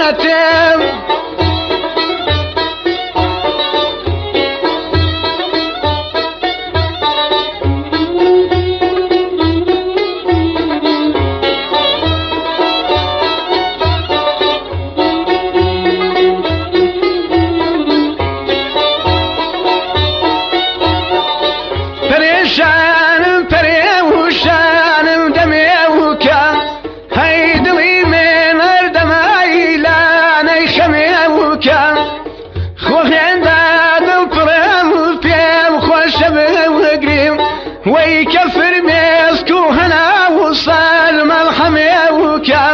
هاتم. پەرێشانم پەرێوشانم دەمێوکە هەی دڵی مێنەر دەمایلانەی خەمێوکە خۆخێندا دڵ پڕم و پێم خۆشە بگریم وەی کە فرمێسک و هەنا و سال مەڵحەمێوکە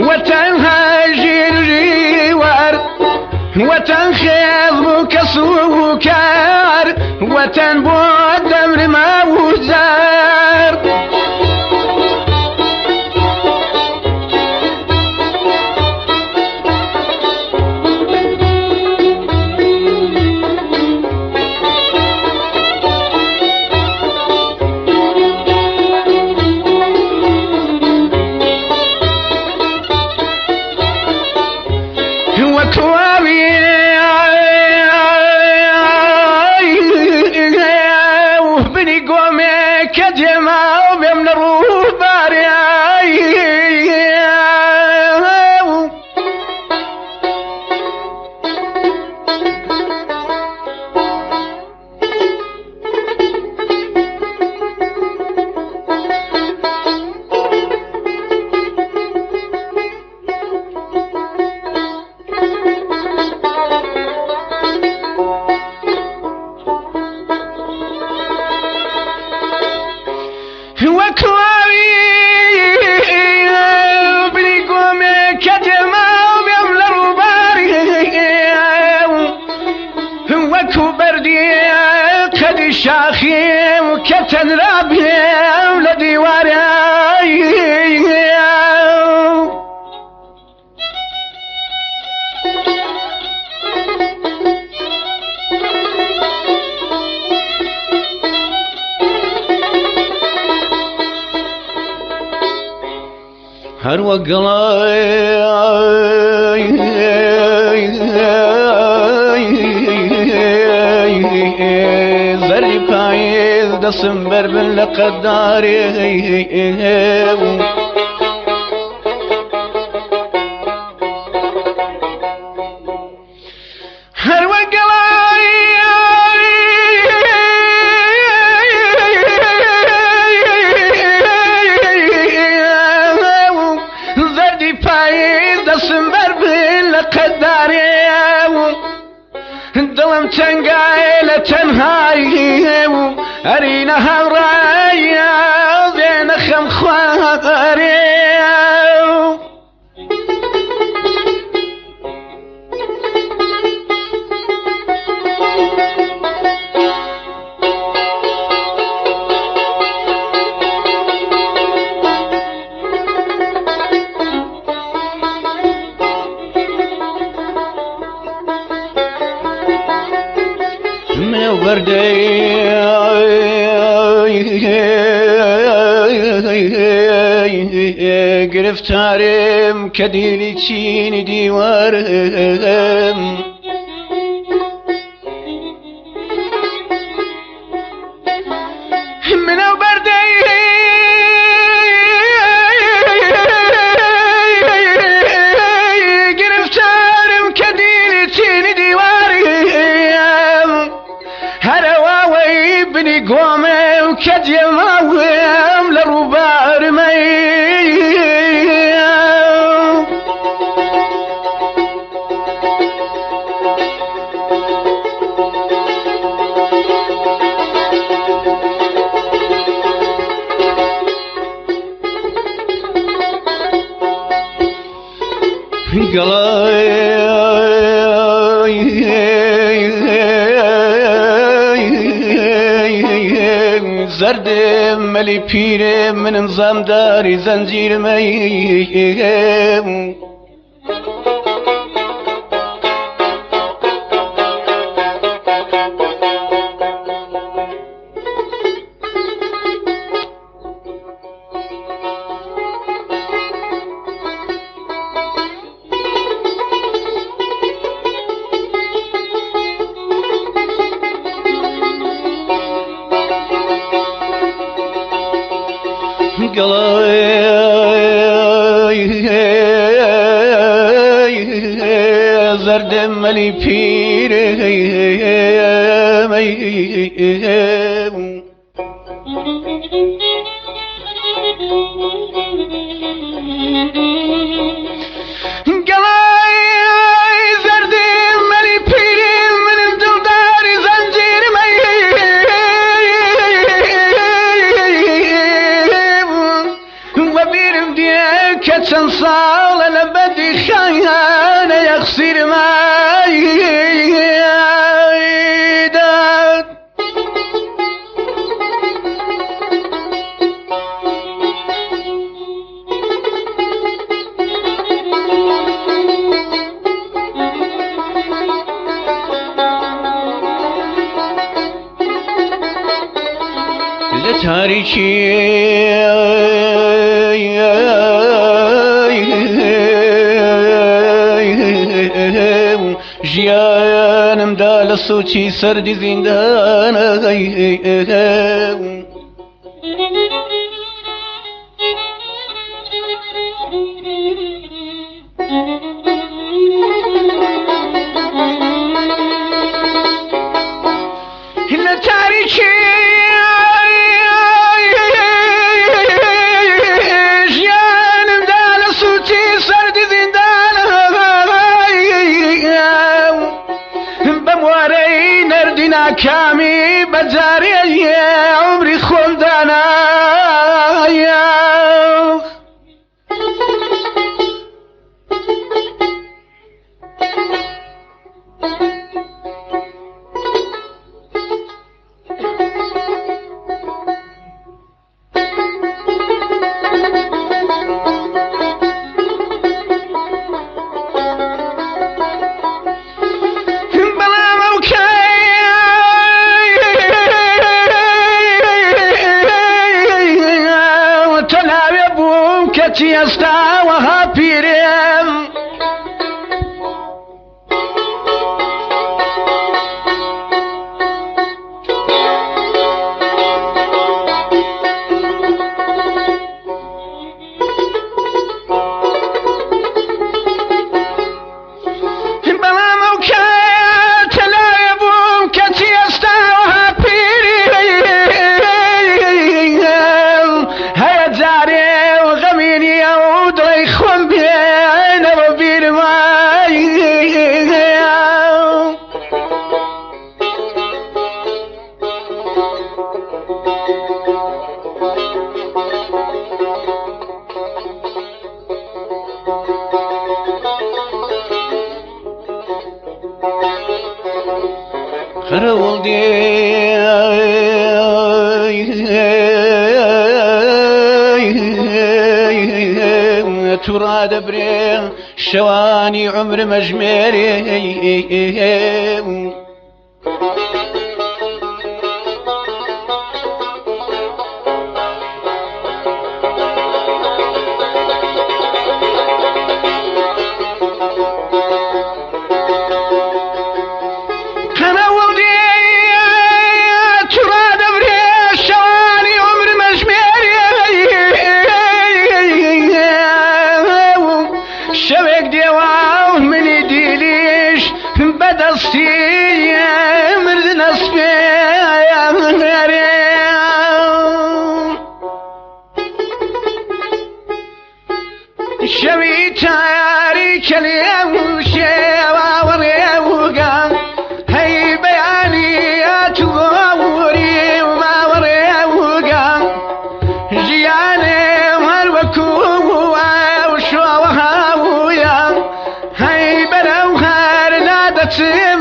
وەتەن هەژیر ژیوار وەتەن خێز بوو کەس و کار وەتەن بۆ دەمرما و زار. وەکواوی بنی گۆمێ کە جێما بێم لە ڕووبارێ. وەکواوی بنی گۆمێ کە جێما بێم لە ڕووباری وەکو بەردی قەدی شاخی و کە تەنرا بێم لە دیوارێ. هەر وەک گەڵای زەردی پاییز دەسم بەربن لە قەدارێ. هەر وەک گەڵای زەردی پاییز دەسم بەربن لە قەدارێ دڵم تەنگایە لە تەنهایی ئەرینە هاوڕایە بێنە خەم خوارێ. من بەردەی گرفتارم کە دیلی چینی دیوارم. منەو بەردەی گرفتارم کە دیلی چینی دیوارم هەرەواوەی بنی گۆمێ و کە جێماوم لە ڕووبارمەی. گەڵای زەردم مەلی پیرێ منم زامداری زەنجیرمەی. گەڵای زەردم مەلی پیرم. گەڵای زەردم مەلی پیرم، منم دڵداری زەنجیرم، وەبیرم دێ کە چەند ساڵە لە بەدی خانە یەخسیرم. لە تاریکی ژیانمدا لە سوچی سەردی زیندانە. لە تاریکی ژیانمدا لە سوچی سەردی زیندانە، بەم وارەی نەردی ناکامی بەجارێ عمری خۆم دانایە. بەڵام ئەو تەلاوێ بووم کەچی ئێستا وەها پیرێم. بەڵام ئەو تەلاوێ بووم کەچی ئێستا وەها پیریم، هەیە جارێ و غەمینی ئەو دڵی خۆم بێنەوە بیرمای. قەرەوڵ دێ توڕا دەبرێ شەوانی عمرم ئەژمێرێ. قەرەوڵ دێ توڕا دەبرێ شەوانی عمرم ئەژمێرێ، شەوێک دێوا و منی دیلیش بەدەستی مردنە سپێ. شەوی تاریکە لێو شێواوەڕێوگا، هەی بەیانیات وری ماوەڕێوگا، ژیانێ هەر وەکو شۆوە هاویە، هەی بەرەو هەر نادەچم.